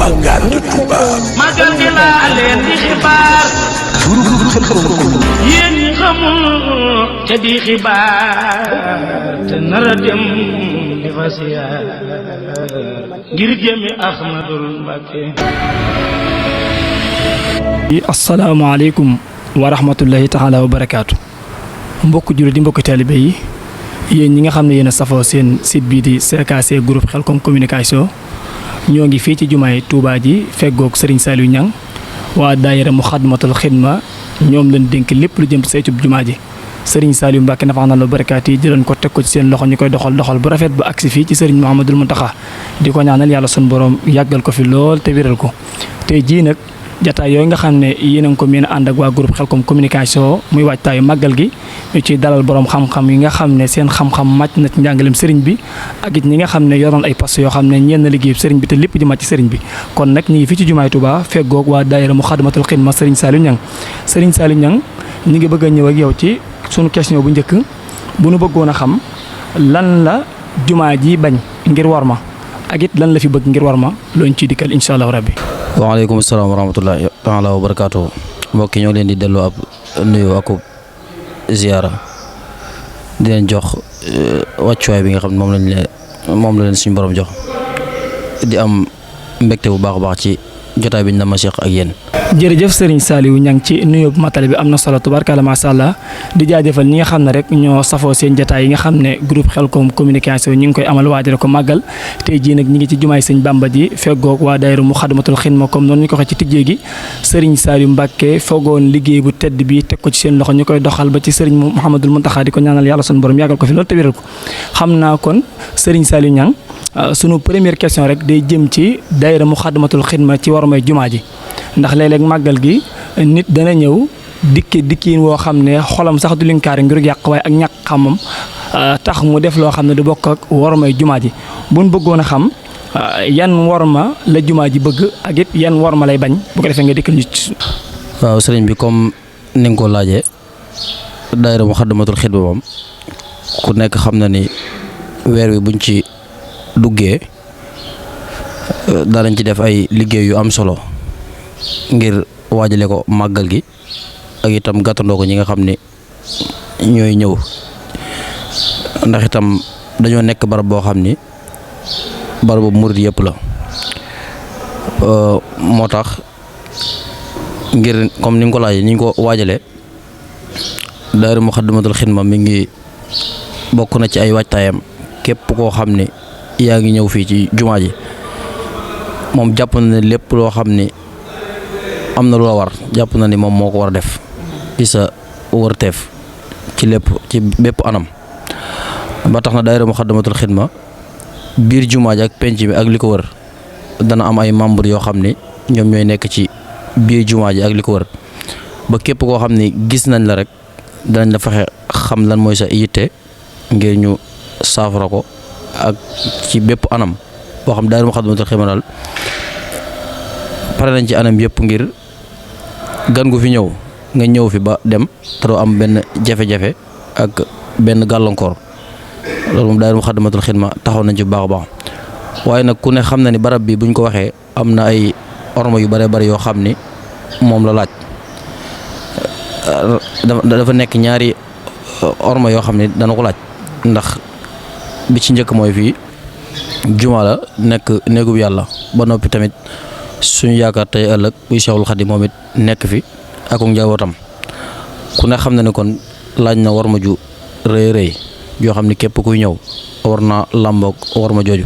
Magal de Touba. Magal gi laa leen di xibaar. Groupe Khelcom. yéen ñi xamul te di xibaar te nar a dem di fa siyaar ngir jëmi Ahmadul Mbakke. asalaamaaleykum wa rahmatullahi taala wa barakaatu. mbokk jullit di mbokk taalibe yi yéen ñi nga xam ne yéen a safoo seen site bii di CKC groupe Khelcom communication ñoo ngi fii ci jumaay Touba ji feggoog Serigne Saliou Niang waa daayira Muxaddamatul Xidma ñoom lañ dénk lépp lu jëm saytub jumaa ji Serigne Saliou Mbacke nafax na la barakaat yi jëloon ko teg ko ci seen loxo ñu koy doxal bu rafet ba agsi fii ci Serigne Mouhamadoul Mountakha di ko ñaanal yàlla sun borom yàggal ko fi lool te wéral ko tey jii nag jataay yooyu nga xam ne yéen a ngi ko mën a ànd ak waa groupe Khelcom communication muy waajtaayu màggal gi ñu ciy dalal borom xam-xam yi nga xam ne seen xam-xam màcc na ci njàngalem sëriñ bi ak it ñi nga xam ne yoroon ay poste yoo xam ne ñeen na liggéey sëriñ bi te lépp di màcc sëriñ bi kon nag ñi ngi fii ci jumaay Touba feggoog waa daayira Muxaddamatul Xidma Serigne Saliou Niang Serigne Saliou Niang ñi ngi bëgg a ñëw ak yow ci sunu question bu njëkk bu nu bëggoon a xam lan la jumaa ji bañ ngir war ma ak it lan la fi bëgg ngir war ma looñ ciy dikkal incha allahu rabbi. waaleykum salaam wa rahmatullahi taala wa barakaatu. mbokki ñoo leen di delloo ab nuyu ak ziyaara di leen jox wàccuwaay bi nga xam ne moom la leen suñu borom jox di am mbégte bu baax a baax ci jotaay bi ñu ma seq ak yéen. jërëjëf Serigne Saliou Niang ci nuyoo bu matale bi am na solo tubarkalla macha allah di jaajëfal ñi nga xam ne rek ñoo safoo seen jotaay yi nga xam ne groupe Khelcom communication ñi ngi koy amal waajale ko màggal tey jii nag ñi ngi ci jumaay sëñ Bamba ji feggoog waa daayira Muxaddamatul Xidma comme noonu ñu ko waxee ci tijjee gi Serigne Saliou Mbacke foogoon liggéey bu tedd bi teg ko ci seen loxo ñu koy doxal ba ci Serigne Mouhamadoul Mountakha di ko ñaanal yàlla sunu borom yàggal ko fi loolu te wéral ko xam naa kon Serigne Saliou Niang sunu première question rek day jëm ci daayira Muxaddamatul Xidma ci war may jumaa ji ndax léeg-léeg màggal gi nit dana ñëw dikkiin woo xam ne xolam sax du linkaari ngir yàq waaye ak ñàkk xamam tax mu def loo xam ne du bokk ak wormay jumaa ji buñ bëggoon a xam yan worma la jumaa ji bëgg ak it yan worma lay bañ bu ko defee nga dikkal ñu ci. waaw sëriñ bi comme ni nga ko laajee daayira Muxaddamatul Xidma moom ku nekk xam na ni weer wi buñ ci duggee daanañ ci def ay liggéey yu am solo ngir waajale ko màggal gi ak itam gàttandoo ko ñi nga xam ne ñooy ñëw ndax itam dañoo nekk barab boo xam ni barabu murid yëpp la moo tax ngir comme ni nga ko laajee ni ñu ko waajalee daayira Muxaddamatul Xidma mi ngi bokk na ci ay waajtaayam képp koo xam ne yaa ngi ñëw fii ci jumaa ji moom jàpp na ne lépp loo xam ni am na lu la war jàpp na ni moom moo ko war a def ci sa wërteef ci lépp ci bépp anam ba tax na daayira Muxaddamatul Xidma biir jumaa ji ak penc mi ak li ko wër dana am ay membre yoo xam ni ñoom ñooy nekk ci biir jumaa ji ak li ko wër ba képp koo xam ni gis nañ la rek danañ la fexe xam lan mooy sa yitte ngir ñu saafara ko ak ci bépp anam boo xam daayira Muxaddamatul Xidma daal pare nañ ci anam yëpp ngir gan gu fi ñëw nga ñëw fi ba dem te doo am benn jafe-jafe ak benn gàllankoor loolu moom daayira Muxaddamatul Xidma taxaw nañ ci bu baax a baax waaye nag ku ne xam na ni barab bi buñ ko waxee am na ay orma yu bare bari yoo xam ni moom la laaj dafa nekk ñaari orma yoo xam ni dana ko laaj ndax bi ci njëkk mooy fii juma la nekk néegub yàlla ba noppi tamit suñu yaakaar tey ëllëg buy Seexul Xadiim moom it nekk fi ak njabootam ku ne xam na ne kon laaj na war ma ju rëy rëy yoo xam ne képp kuy ñëw war na làmboog war ma jooju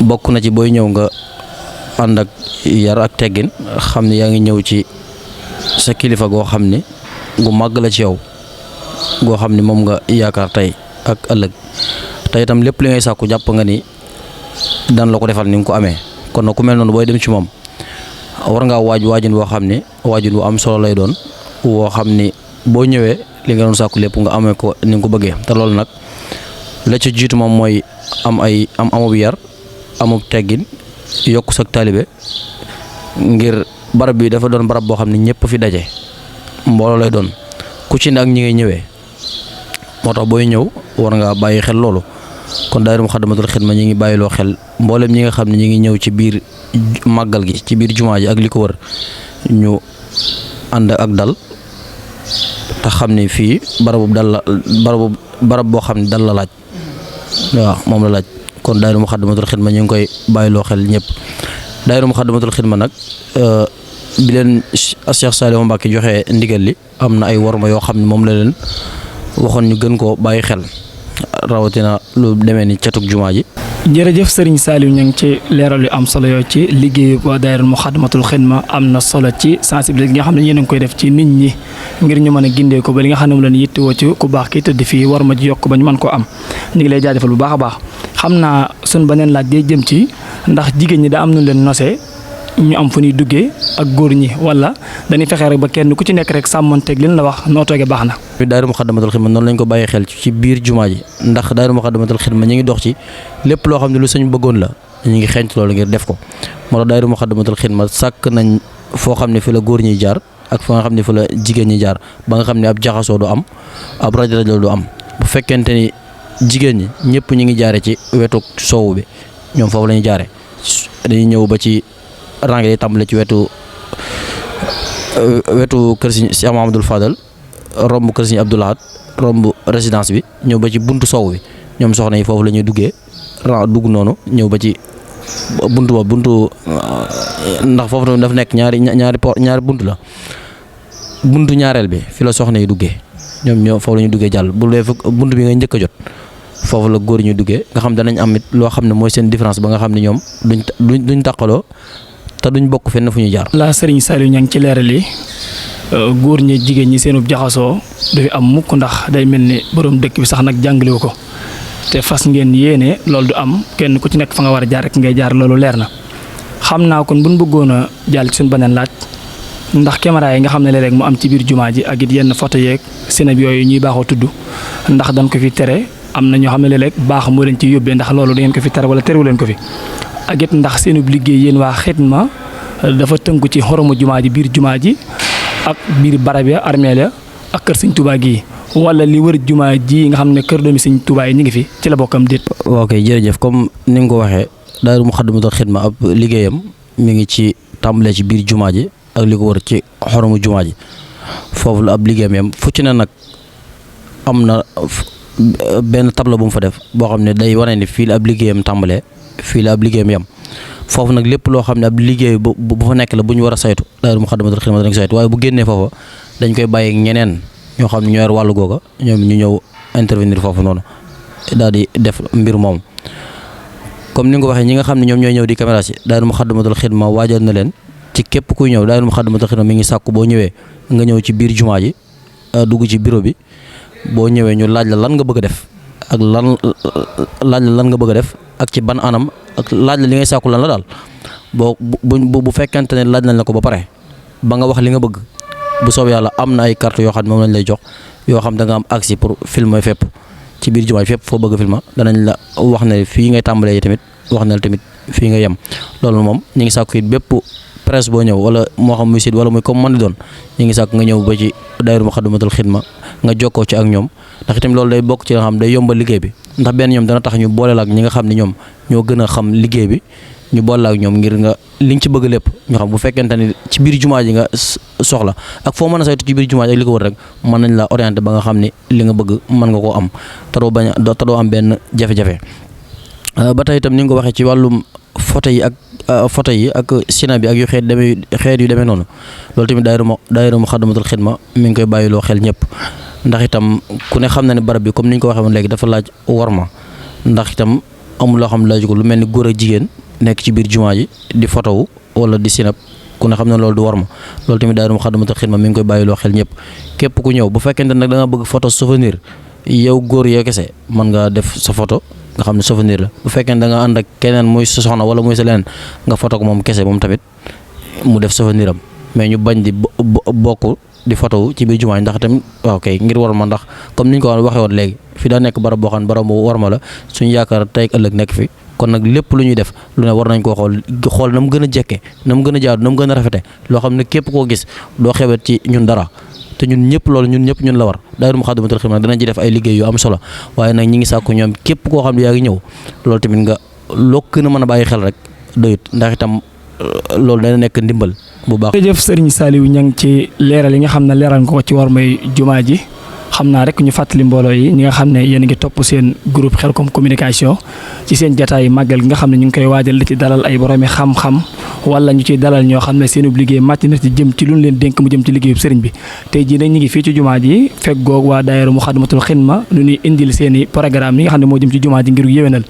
bokk na ci booy ñëw nga ànd ak yar ak teggin xam ne yaa ngi ñëw ci sa kilifa goo xam ne gu màgg la ci yow goo xam ne moom nga yaakaar tey ak ëllëg te itam lépp li ngay sàkku jàpp nga ni daan la ko defal ni nga ko amee kon nag ku mel noonu booy dem ci moom war ngaa waajin woo xam ne waajin wu am solo lay doon woo xam ni boo ñëwee li nga doon sàkku lépp nga amee ko ni nga ko bëggee te loolu nag la ca jiitu moom mooy amub yar amub teggin yokku sa taalibe ngir barab bi dafa doon barab boo xam ne ñëpp fi daje mbooloo lay doon ku ci ne ak ñi ngay ñëwee moo tax booy ñëw war ngaa bàyyi xel loolu kon daayira Muxaddamatul Xidma ñi ngi bàyyiloo xel mboolem ñi nga xam ne ñi ngi ñëw ci biir màggal gi ci biir jumaa ji ak li ko wër ñu ànd ak dal te xam ne fii barab boo xam ne dal la laaj waaw moom la laaj kon daayira Muxaddamatul Xidma ñu ngi koy bàyyiloo xel ñëpp daayira Muxaddamatul Xidma nag bi leen Cheikh Saliou Mbacké joxe ndigal li am na ay worma yoo xam ne moom la leen waxoon ñu gën koo bàyyi xel rawatina lu demee ni catug jumaa ji. jërëjëf Serigne Saliou ñu ngi ci leeral yu am solo yoo ci liggéeyu waa daayira Muxaddamatul Xidma am na solo ci sensibiliser gi nga xam ne yéen a ngi koy def ci nit ñi ngir ñu mën a gindee ko ba li nga xam ne mu leen yittewoo ci ku baax ki tëdd fii war ma ji yokk ba ñu mën koo am ñu ngi lay jaajëfal bu baax a baax xam naa suñ beneen laaj day jëm ci ndax jigéen ñi daa am nu leen nosee ñu am fu ñuy duggee ak góor ñi wala dañuy fexe rek ba kenn ku ci nekk rek sàmmonteeg li la wax noo toogee baax na. daayira Muxaddamatul Xidma noonu lañ ko bàyyi xel ci biir jumaa ji ndax daayira Muxaddamatul Xidma ñu ngi dox ci lépp loo xam ne lu suñu bëggoon la ñu ngi xeeñtu loolu ngir def ko moo tax daayira Muxaddamatul Xidma sàkk nañ foo xam ne fi la góor ñiy jaar ak fa nga xam ne fi la jigéen ñi jaar ba nga xam ne ab jaxasoo du am ab rajo du am bu fekkente ni jigéen ñi ñëpp ñu ngi jaare ci wetu soowu bi ñoom foofu la ñuy jaare dañuy ñëw ba ci rang yi tàmbale ci wetu kër Cheikh Mahamadul Fadal romb kër Sëriñ Abdou Lahad romb résidence bi ñëw ba ci buntu soow bi ñoom soxna yi foofu la ñuy duggee dugg noonu ñëw ba ci buntu ndax foofu tamit dafa nekk ñaari buntu la buntu ñaareel bi fi la soxna yi duggee ñoom foofu la ñuy duggee jàll bu dee buntu bi nga njëkk a jot foofu la góor ñuy duggee nga xam danañ am it loo xam ne mooy seen différence ba nga xam ne ñoom duñ taqaloo te duñ bokk fenn fu ñuy jaar. la Serigne Saliou ña ngi ci leeral yi góor ñi jigéen ñi seenub jaxasoo du fi am mukk ndax day mel ni borom dëkk bi sax nag jàngalewu ko te fas ngeen yéene loolu du am kenn ku ci nekk fa nga war a jaar rek ngay jaar loolu leer na. xam naa kon buñ bëggoon a jàll ci suñu beneen laaj ndax caméra yi nga xam ne léeg-léeg mu am ci biir jumaa ji ak it yenn photo yeeg sinab yooyu ñuy baaxoo tudd ndax dañ ko fi tere am na ñoo xam ne léeg-léeg baax moo leen ci yóbbee ndax loolu da ngeen ko fi tere wala terewu leen ko fi. ak it ndax seenub liggéey yéen waa Xidma dafa tënku ci xoromu jumaa ji biir jumaa ji ak biir barab ya armeel ya ak kër Sëñ Tuubaa gi wala li wër jumaa ji nga xam ne kër doomi Sëñ Tuubaa yi ñu ngi fi ci la bokkam déet. ok jërëjëf comme ni nga ko waxee daayira Muxaddamatul Xidma ab liggéeyam mi ngi ci tàmbalee ci biir jumaa ji ak li ko wër ci xoromu jumaa ji foofu la ab liggéeyam yam fu ci ne nag am na benn tableau bu mu fa def boo xam ne day wane ni fii la ab liggéeyam tàmbalee fii la ab liggéeyam yam foofu nag lépp loo xam ne ab liggéey bu fa nekk la bu ñu war a saytu daayira Muxaddamatul Xidma dañ ko saytu waaye bu génnee foofa dañ koy bàyyi ñeneen ñoo xam ne ñoo yor wàllu googa ñoom ñu ñëw intervenir foofu noonu daal di def mbir moom comme ni nga ko waxee ñi nga xam ne ñoom ñooy ñëw di caméra si daayira Muxaddamatul Xidma waajal na leen ci képp kuy ñëw daayira Muxaddamatul Xidma mi ngi sàkku boo ñëwee nga ñëw ci biir jumaa ji dugg ci bureau bi boo ñëwee ñu laaj la lan nga bëgg a def ak lan nga bëgg a def ak ci ban anam ak laaj la li ngay sàkku lan la daal bu fekkente ne laaj nañ la ko ba pare ba nga wax li nga bëgg bu soobee yàlla am na ay carte yoo xam ne moom lañ lay jox yoo xam da nga am accès pour filmer fépp ci biir jumaa fépp foo bëgg a filmer danañ la wax ne fii ngay tàmbalee yi tamit wax na la tamit fii nga yem loolu moom ñu ngi sàkku it bépp presse boo ñëw wala moo xam muy site wala muy comme man di doon ñu ngi sàkku nga ñëw ba ci daayira Muxaddamatul Xidma nga jokkoo ci ak ñoom ndax itam loolu day bokk ci nga xam day yombal liggéey bi ndax benn ñoom dana tax ñu boole la ak ñi nga xam ne ñoom ñoo gën a xam liggéey bi ñu boole la ak ñoom ngir nga li nga ci bëgg lépp ñu xam bu fekkente ni ci biir jumaa ji nga soxla ak foo mën a saytu ci biir jumaa ji ak li ko wër rek mën nañ la orienté ba nga xam ne li nga bëgg mën nga koo am te doo am benn jafe-jafe ba tey itam ni nga ko waxee ci wàllum photo yi ak sina bi ak yu xeet yu demee noonu loolu tamit daayira Muxaddamatul Xidma mi ngi koy bàyyiloo xel ñëpp ndax itam ku ne xam na ne barab bi comme ni ñu ko waxee woon léegi dafa laaj worma ndax itam amul loo xam ne laaj ko lu mel ni góor ak jigéen nekk ci biir jumaa ji di photo wala di sinab ku ne xam ne loolu du worma loolu tamit daayira Muxaddamatul Xidma mi ngi koy bàyyiloo xel ñëpp képp ku ñëw bu fekkente nag da nga bëgg photo souvenir yow góor yoo kese mën nga def sa photo nga xam ne souvenir la bu fekkee da nga ànd ak keneen muy sa soxna wala muy sa leneen nga photo ko moom kese moom tamit mu def souvenir am mais ñu bañ di bokk di photo ci biir jumaa ndax tamit waaw kay ngir war ma ndax comme ni ñu ko waxee woon léegi fi daa nekk barab boo xam ne barab bu war ma la suñu yaakaar tey ak ëllëg nekk fi kon nag lépp lu ñuy def lu ne war nañ koo xool na mu gën a jekke na mu gën a jaadu na mu gën a rafete loo xam ne képp koo gis doo xewet ci ñun dara te ñun ñëpp loolu ñun la war daayira Moukhaddamatoul Khidma danañ ci def ay liggéey yu am solo waaye nag ñi ngi sàkku ñoom képp koo xam ne yaa ngi ñëw loolu tamit nga loo gën a mën a bàyyi xel rek doyut ndax itam loolu dana nekk ndimbal bu baax. jërëjëf Serigne Saliou Niang ci leeral yi nga xam ne leeral nga ko ci war may jumaa ji xam naa rek ñu fàttali mbooloo yi ñi nga xam ne yéen a ngi topp seen groupe Khelcom communication ci seen jataay màggal gi nga xam ne ñu ngi koy waajal di ci dalal ay boroomi xam-xam wala ñu ciy dalal ñoo xam ne seen liggéey màcc na ci jëm ci lu ñu leen dénk mu jëm ci liggéeyub sëriñ bi tey jii nag ñu ngi fii ci jumaa ji fekk goog waa daayira Moukhaddamatoul Khidma lu ñuy indil seen i programme yi nga xam ne moo jëm ci jumaa ji ngir yéwénal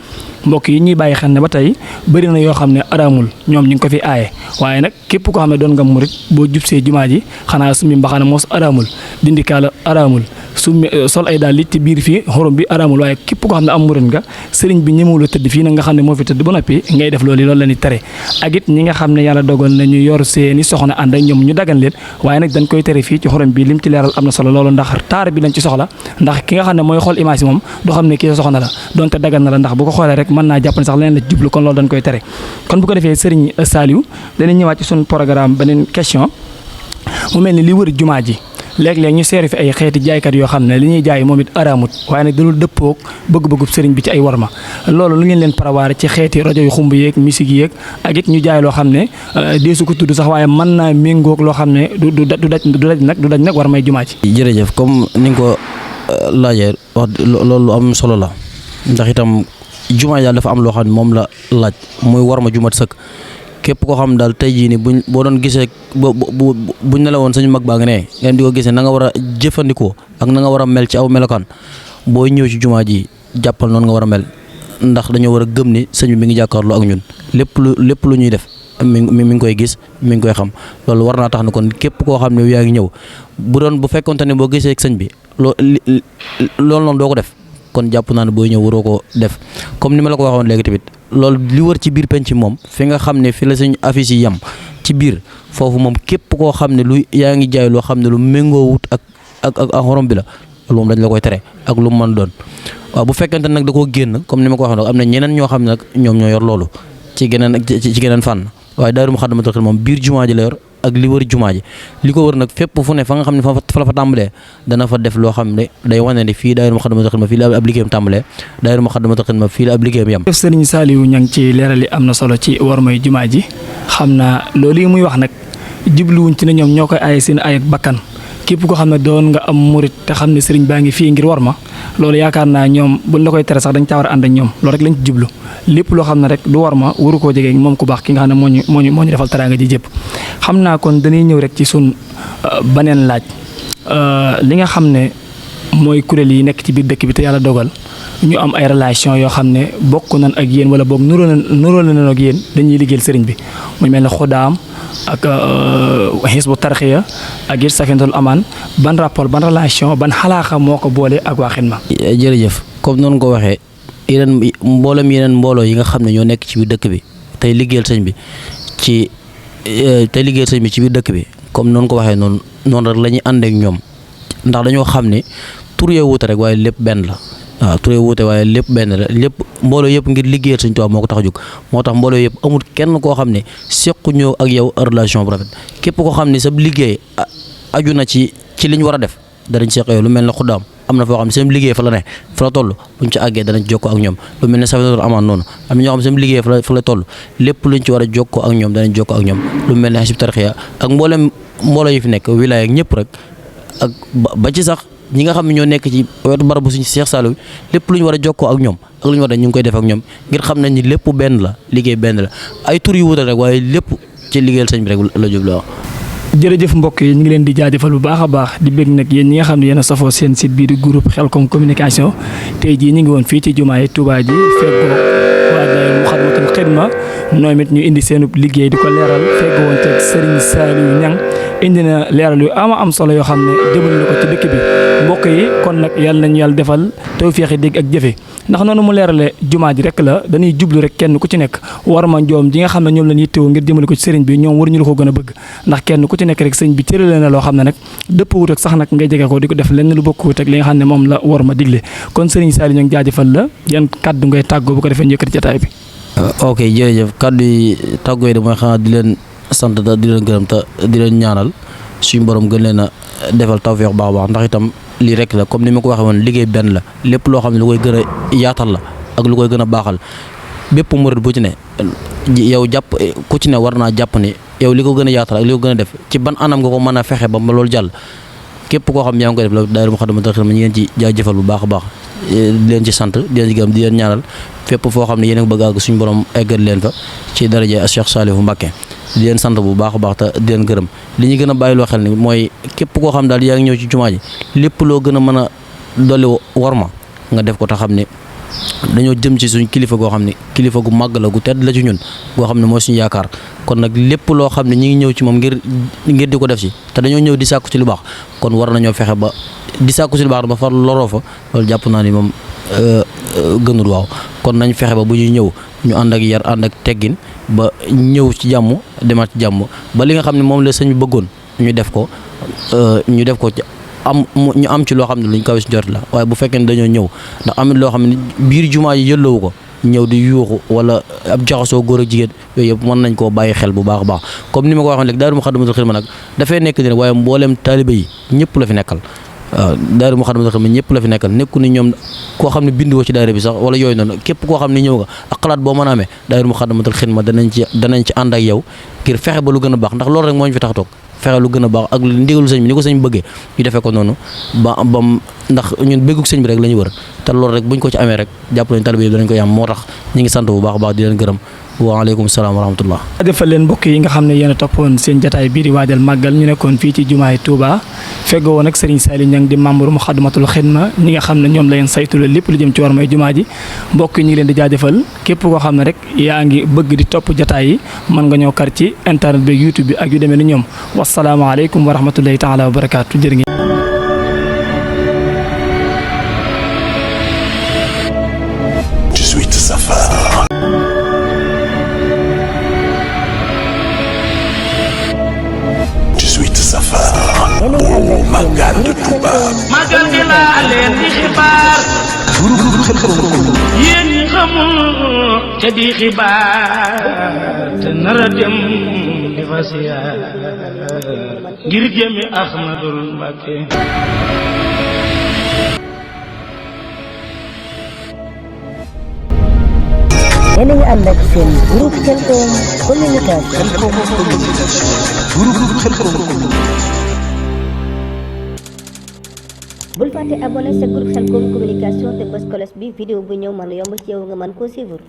mbokk yi ñuy bàyyi xel ne ba tey bëri na yoo xam ne araamul ñoom ñu ngi ko fi aaye waaye nag képp koo xam ne doon nga murit boo jubsee jumaa ji xanaa sumi mbaxana moos araamul dindi kaala araamul su sol ay daal li ci biir fii xorom bi araamul waaye képp koo xam ne am murit nga sëriñ bi ñemewul a tëdd fii nag nga xam ne moo fi tëdd ba noppi ngay def loolu la ni tere ak it ñi nga xam ne yàlla dogal na ñu yor seeni soxna ànd ak ñoom ñu dagan leen waaye nag dañ koy tere fii ci xorom bi lim ci leeral am na solo loolu ndax taar bi lañ ci soxla ndax ki nga xam ne mooy xool image yi moom du xam ne kii sa soxna la donte dagan na la ndax bu ko xoolee rek mën naa jàpp ne sax leneen la jublu kon loolu dañ koy tere kon bu ko defee sëriñ Saliou danañ ñëwaat ci suñu programme beneen question mu mel ni li wër jumaa ji léeg-léeg ñu seeri fi ay xeeti jaaykat yoo xam ne li ñuy jaay moom it araamut waaye nag dalul dëppoog bëgg-bëggub sëriñ bi ci ay warma loolu lu ngeen leen prévoir ci xeeti rajo yu xumb yeeg musique yeeg ak it ñu jaay loo xam ne deesu ko tudd sax waaye mën naa méngoog loo xam ne du daj nag war may jumaa ji. jërëjëf comme ni nga ko laajee wax loolu am solo la ndax itam jumaa daal dafa am loo xam ne moom la laaj muy war ma jumat sëkk képp koo xam daal tey jii ni boo doon gisee buñ ne la woon sañu mag baa nga ne ngeen di ko gisee na nga war a jëfandikoo ak na nga war a mel ci aw melokaan boo ñëw ci jumaa ji jàppal noonu nga war a mel ndax dañoo war a gëm ni sëñ bi mi ngi jàkkaarloo ak ñun lépp lu ñuy def mi ngi koy gis mi ngi koy xam loolu war naa tax ne kon képp koo xam ne yaa ngi ñëw bu fekkonte ne boo gisee ak sëñ bi loolu noonu doo ko def kon jàpp naa ne booy ñëw waroo ko def comme ni ma la ko waxoon léegi tamit loolu li wër ci biir penc moom fi nga xam ne fi la suñ affiche yi yem ci biir foofu moom képp koo xam ne lu yaa ngi jaay loo xam ne lu méngoo wut ak xorom bi la loolu moom dañ la koy tere ak lu mu mën doon waaw bu fekkente nag da koo génn comme ni ma ko waxee am na ñeneen ñoo xam ne nag ñoom ñoo yor loolu ci geneen fànn waaye daayira Moukhaddamatoul Khidma moom biir jumaa ji la yor ak li wër jumaa ji li ko wër nag fépp fu ne fa nga xam ne fa la fa tàmbalee dana fa def loo xam ne day wane ne fii daayira Moukhaddamatoul Khidma fii la ab liggéeyam tàmbalee daayira Moukhaddamatoul Khidma fii la ab liggéeyam yam. Sëriñ Saliou Niang ci leeral yi am na solo ci war may jumaa ji xam naa loolu yi muy wax nag jubluwuñ ci ne ñoom ñoo koy aaye seen ay ak bakkan képp ko xam ne doon nga am murit te xam ne sëriñ baa ngi fii ngir war ma loolu yaakaar naa ñoom buñ la koy tere sax dañ caa war a ànd ak ñoom loolu rek lañ ci jublu lépp loo xam ne rek du war ma waru koo jege moom ku baax ki nga xam ne moo ñu defal teraanga ji jëpp xam naa kon dañuy ñëw rek ci sun beneen laaj li nga xam ne mooy kuréel yi nekk ci biir dëkk bi te yàlla dogal ñu am ay relation yoo xam ne bokk nañ ak yéen wala boog nuróo nañ ak yéen dañuy liggéeyal sëriñ bi muy mel ne Xudaam ak Hizbu Tarxiya ak it Safinatul Amaan ban rapport ban relation ban xalaaxa moo ko boole ak waa Xidma. jërëjëf comme noonu ko waxee yeneen mbooloo yi nga xam ne ñoo nekk ci biir dëkk bi tey liggéeyal sëñ bi ci biir dëkk bi comme noonu ko waxee noonu rek la ñuy ànd ak ñoom ndax dañoo xam ne tur yee wuute rek waaye lépp benn la. waaw turee wuute waaye lépp benn la lépp mbooloo yëpp ngir liggéeyal Sëñ Tuubaa moo ko tax a jóg moo tax mbooloo yëpp amul kenn koo xam ne sequ ñëw ak yow relation bu rafet képp koo xam ne sa liggéey aju na ci li ñu war a def danañ seq yow lu mel ne Xudaam am na foo xam ne seen liggéey fa la ne fa la toll buñ ci àggee danañ jokkoo ak ñoom lu mel ne Safinatul Amaan noonu am na ñoo xam ne seen liggéey fa la toll lépp luñ ci war a jokkoo ak ñoom danañ jokkoo ak ñoom lu mel ne Hizbu Tarxiya ak mbooloo yi fi nekk wilaaya ak ñëpp rek ak ba ci sax ñi nga xam ne ñoo nekk ci wetu barabu suñu Cheikh Saliou lépp lu ñu war a jokkoo ak ñoom ak lu ñu war a ñu ngi koy def ak ñoom ngir xam nañ ni lépp benn la liggéey benn la ay tur yu wutal rek waaye lépp ci liggéeyal sëñ bi rek la jublu. jërëjëf mbokk yi ñu ngi leen di jaajëfal bu baax a baax di bëgg nag yéen ñi nga xam ne yéen a safoo seen site bii di groupe Khelcom communication tey jii ñu ngi woon fii ci jumaay Touba ji feggoo waa daayira Moukhaddamatoul Khidma ñoom it ñu indi seen liggéey di ko leeral feggoo woon teg Serigne Saliou Niang indi na leeral yu am solo yoo xam ne jëmale na ko ci dëkk bi mbokk yi kon nag yàlla nañu yàlla defal tawfeex dégg ak jëfe ndax noonu mu leerale jumaa ji rek la dañuy jublu rek kenn ku ci nekk war ma njoom ji nga xam ne ñoom lañ yittewoo ngir jëmale ko ci sëriñ bi ñoom waruñu la ko gën a bëgg ndax kenn ku ci nekk rek sëriñ bi tërale na loo xam ne nag dëpp wut ak sax nag ngay jege ko di ko def lenn lu bokk wut ak li nga xam ne moom la war ma digle kon sëriñ Saliou ñu ngi jaajëfal la yan kàddu ngay tàggoo bu ko defee njëkkati jotaay bi. ok jërëjëf kàddu yi tàggoo yi mooy xanaa di leen sant di leen gërëm te di leen ñaanal suñu borom gën leen a defal tawfeex baax a baax ndax itam lii rek la comme ni ma ko waxee woon liggéey benn la lépp loo xam ne lu koy gën a yaatal la ak lu koy gën a baaxal bépp murid bu ci ne yow jàpp ku ci ne war naa jàpp ni yow li ko gën a yaatal ak li ko gën a def ci ban anam nga ko mën a fexe ba loolu jàll képp koo xam ne yaa ngi koy def la daayira Moukhaddamatoul Khidma ñu ngeen ci jaajëfal bu baax a baax di leen ci sant di leen ci gërëm di leen ñaanal fépp foo xam ne yéen a bëgg àgg suñu borom eggal leen fa ci daraja Cheikh Saliou Mbacké di leen sant bu baax a baax te di leen gërëm li ñu gën a bàyyiloo xel ni mooy képp koo xam daal yaa ngi ñëw ci jumaa ji lépp loo gën a mën a dolli worma nga def ko te xam ne dañoo jëm ci suñ kilifa goo xam ne kilifa gu màgg la gu tedd la ci ñun goo xam ne mooy suñu yaakaar kon nag lépp loo xam ne ñi ngi ñëw ci moom ngir di ko def ci te dañoo ñëw di sàkku ci lu baax kon war nañoo fexe ba di sàkku ci lu baax ba far loroo fa loolu jàpp naa ni moom gënul waaw kon nañ fexe ba bu ñuy ñëw ñu ànd ak yar ànd ak teggin ba ñëw ci jàmm demaat ci jàmm ba li nga xam ne moom la sëñ bi bëggoon ñu def ko ci ñu am ci loo xam ne luñ kawe si jot la waaye bu fekkee ne dañoo ñëw ndax amit loo xam ne biir jumaa yi yëlloowu ko ñëw di yuuxu wala ab jaxasoo góor ak jigéen yooyu yëpp mën nañ koo bàyyi xel bu baax a baax comme ni ma ko waxoon léegi daayira Moukhaddamatoul Khidma nag dafay nekk ni waaye mboolem taalibe yi ñëpp la fi nekkal waaw daayira Moukhaddamatoul Khidma ñëpp la fi nekkal nekku ni ñoom koo xam ne bindoo ci daayira bi sax wala yooyu noonu képp koo xam ne ñëw nga ak xalaat boo mën a amee daayira Moukhaddamatoul Khidma danañ ci ànd ak yow ngir fexe ba lu gën a baax ndax loolu rek moo ñu fi tax toog fexe lu gën a baax ak ndigalu sëñ bi ni ko sëñ bëggee ñu defee ko noonu bam ndax ñun bëgguk sëñ bi rek la ñu wër te loolu rek buñ ko ci amee rek jàpp nañ talibé yi danañ ko yam moo tax ñu ngi sant bu baax a baax di leen gërëm waaleykum salaam wa rahmatullah. defal leen mbokk yi nga xam ne yéen a toppoon seen jataay bii di waajal màggal ñu nekkoon fii ci jumaay Touba feggoo woon ak Serigne Saliou Niang di membre Moukhaddamatoul Khidma ñi nga xam ne ñoom la leen saytule lépp lu jëm ci war may jumaa ji mbokk yi ñu ngi leen di jaajëfal képp koo xam ne rek yaa ngi bëgg di topp jataay yi mën nga ñëw kar ci internet bi YouTube bi ak yu demee ni ñoom wasalaamaaleykum wa rahmatullahi taala wa barakaatu jërë ngeen Magal de Touba. magal gi laa leen di xibaar yéen ñi xamul te di xibaar te nara dem di fa siyaar ngir jëmi Ahmadul Mbacké yéen a ngi ànd ak seen groupe Khelcom communication. bul fàtte abonné sa groupe Khelcom communication te bës cloche bi vidéo bu ñëw mën a yomb ci yow nga mën koo suivre.